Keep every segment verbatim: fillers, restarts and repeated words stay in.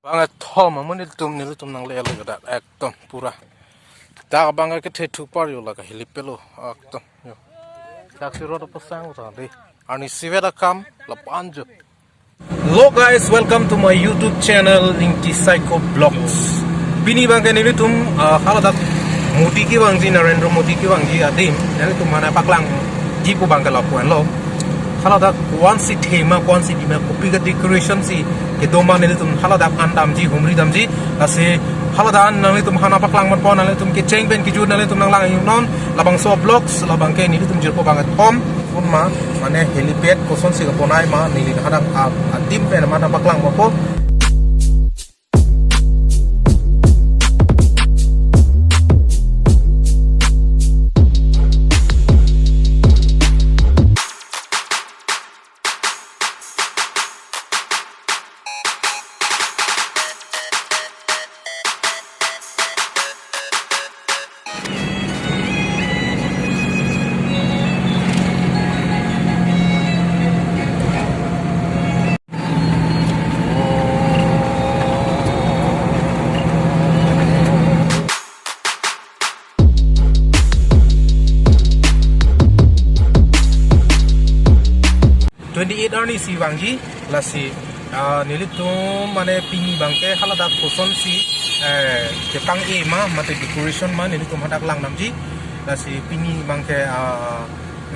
Bang ethom amonit tum nelitum nangle-lo yo dak ekdom pura. Dak bang kethe thupar yo la ka helipad lo ekdom yo. Dak si road apasang ta de. Arnisi vet akam lapu-an jo. Hello guys, welcome to my YouTube channel Ingti Saiko Vlogs. Pini bang ke nelitum ah, haladak Modi kevangji, Narendra Modi kevangji adim nelitum mane paklangji pu bang ke lapu-an lo. Haladak ko-ansi thema, ko-ansi dima, kopi ke decoration si kedo ma nelitum haladak an damji, humri damji. Lasi haladak an nelitum hana paklang matpo, nelitum kecheng pen kejut nelitum nanglang-iknon. Labangso vlogs, labang ke nelitum jirpo bang ethom. Pun ma, mane helipad kosonsi kebonai ma, neli hadak a-, adim pen mane paklang matpo. Twenty-eight arni si vangji, lasi ah, nelitum mane pini bang ke haladak kosonsi eh, kepang-e ma, mate decoration ma nelitum hadak lang damji. Lasi pini bang ke ah,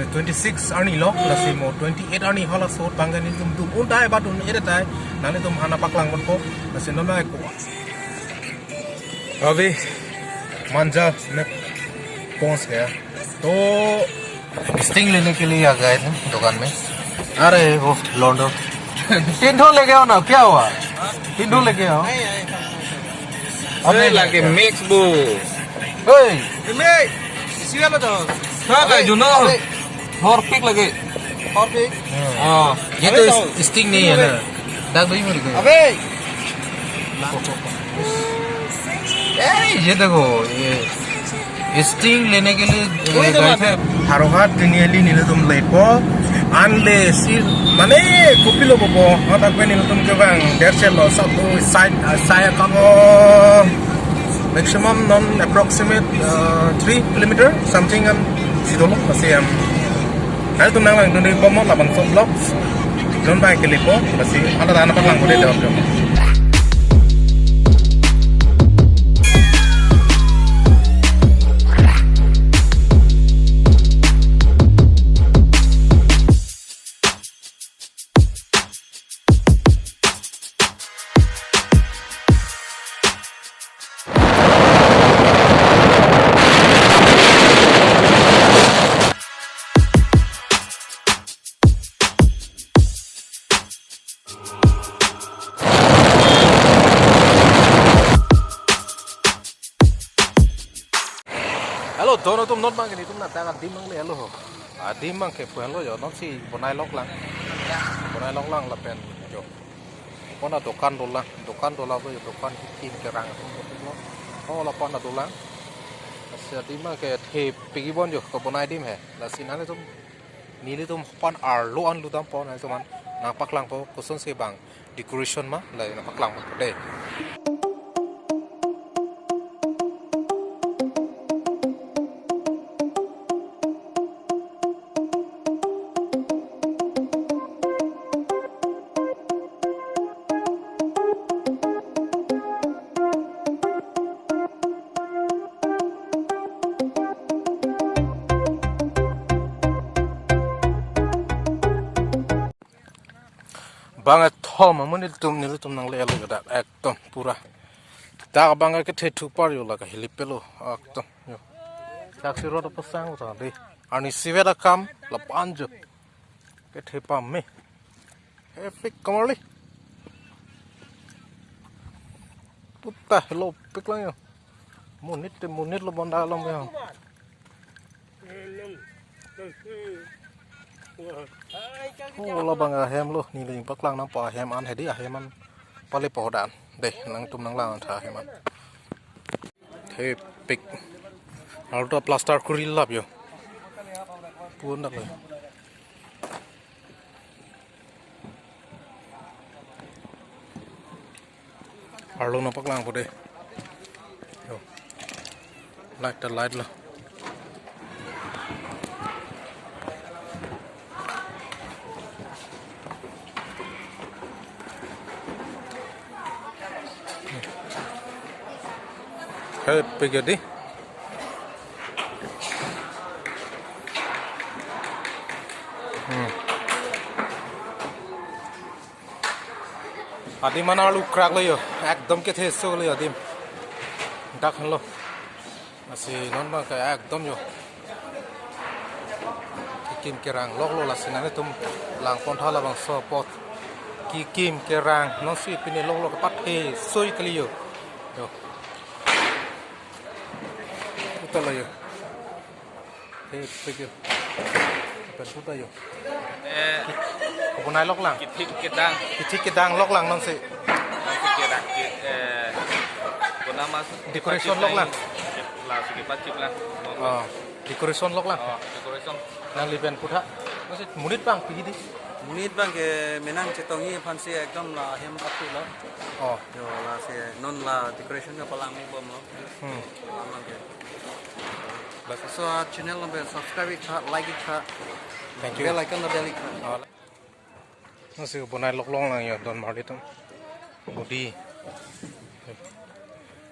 twenty-six arni lo, lasi mo twenty-eight arni halaso ahut bang ke nelitum dun-un dai ba dun-e dai, nanglitum hana paklang matpo. Lasi non ma ko अभी मंजर में पहुंच गया। तो स्टिंग लेने के लिए आ गए थे दुकान में। अरे वो लौंडो, तीन ठो लेके आओ ना, क्या हुआ? तीन ठो लेके आओ। अरे, लागे मिक्स बो। ओए। Hor pik lagi. Hor pik. Oh, ये तो स्टिंग नहीं है ना। दाग दही मुर्गी। अबे। ए, ये देखो, ये स्टिंग लेने के लिए, ये गए थे। Haro hat tini eli nelitum lepo, anle si, mane, kopilo popo, hadak pen nelitum kevang, der sel lo, sab, sai, sai akam, maximum non approximate, uh, three kilometer something an si dolo, lasi am. Nanglitum nanglangdun-ikpo mo labangso vlogs. Non bang kelepo, lasi haladak an paklangpo de dok. Hello, don atum, non bang ke nelitum na tang adim nangle-lo ho. Adim bang ke pu henlo yo, non si bonai lok lang. Bonai lok lang lapen yo. Pon adokan dolang, dokan dolang yo, dokan hitin kerang atum lo. Oh, la pon adolang. Lasi adim bang ke thepik-i bon yo, kebonai adim he. Lasi nanglitum, nelitum pon arlo an lutdampo, nanglitum an nangpaklangpo, kosonsi bang decoration ma, la nangpaklangpo de. Bang ethom amonit tum nelitum nangle-lo yo dak ekdom pura. Dak bang kethe thupar yo la ka helipad lo ekdom yo. Dak si road apasang ta de. Arnisi vet akam lapu-an jo. Kethe pame. Traffic kamarli. Puta helopik lang yo. Monit te monit lo bonda alam yo. Oh, labang ahem lo, neli nangpaklang nangpo ahem an hedi, ahem an pale po dan. De, nangtum nanglang tha ahem an. Thepik. Arlo ta plaster kori lap yo. Pun dak lo. Arlo nangpaklangpo dei. Yo. Light ta light lo. Hei, pegadi. Hmm. Adim an arlo kraklo yo, ekdom kethe solo yo adim. Dak lo. Lasi non abang ke ekdom yo. Kekim kerang loklo, lasi nanglitum langpon tha labangso apot. Kekim kerang nonsi pini loklo, kepathe soi kali yo. Yo. Ita lo yo. Hei, pegyo. Pen puta yo. Eh, Kebonai loklang. Kethik kedang. Kethik kedang loklang nonsi. Nonsi kedang, ke, eh, kona mas. Decoration loklang. Lasi kepachip lang. Oh, decoration loklang. Oh, decoration. Nangli pen putha. Nonsi monit abang pi dei. Monit abang ke menang chetongji aphansi ekdom la hem pathu lo. Oh. Yo, lasi non la decoration kapalangji bomlo. Hmm. Alam abang ke. Laso channel abang subscribe ik tha, like ik tha. Thank you. Bell icon ta bell ik tha. Oh. Nonsi bonai loklong lang yo, don marli atum. Budi.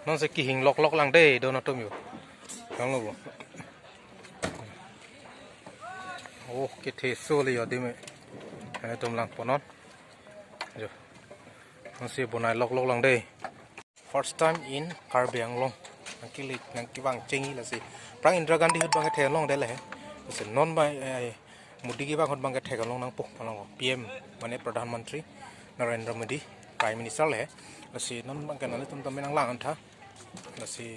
Nonsi kehing loklok lang dei, don atum yo. Kanglo bo. Oh, kethe solo yo adim e. Nanglitum langpon non. Yo. Nonsi bonai loklok lang dei. First time in Karbi Anglong. Nangkele, nangkevang chengji lasi. Prang Indira Gandhi ahut abang ke theklong dei le. Lasi non abang, eh, Modi kevang ahut abang ke theklong nangpo, along P M, mane Pradhan Mantri Narendra Modi, Prime Minister le. Lasi non abang ke nanglitum tame nanglang tha. Lasi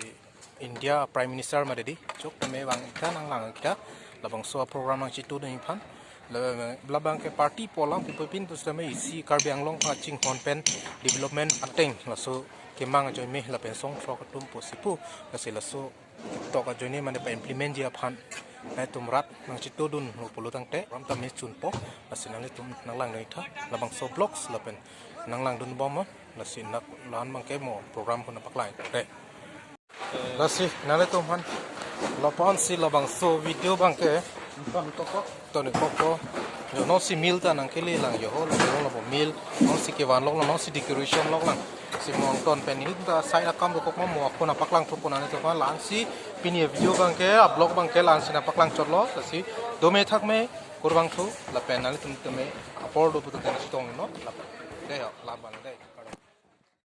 India Prime Minister mate dei, chok tame vang tha, nanglang tha. Labangso program nangchitudun aphan. La, labang ke party polang pipo pin tu sitame isi Karbi Anglong kachinghon pen development ateng laso kemang ajoine lapen songthrok atum pusi pu, lasi laso tok ajoine mane pa-implement ji aphan nanglitum rat nangchitudun lo pulo tangte ram tame chunpo, lasi nanglitum nanglang nai tha, labangso vlogs lapen nanglangdun bom, lasi nak lan abang ke mo program ko nangpaklang te. Lasi nanglitum aphan lapu-an si labangso video abang ke ton toko, ton toko. Yo, nonsi meal ta nangkele lang yo ho, lo lo bo meal. Nonsi kevan loklang, nonsi decoration loklang. Si mo angton pen nelitum ta side akam dokok mo, mo ako nangpaklang thupo nanglitum aphan. La-an si pini video abang ke, a-vlog abang ke la-an si nangpaklang chotlo. Lasi dome thakme, kurvangthu, lapen nanglitum tame apor do putu tang chetongnon, lapen. Dei yo, la-an abang dei.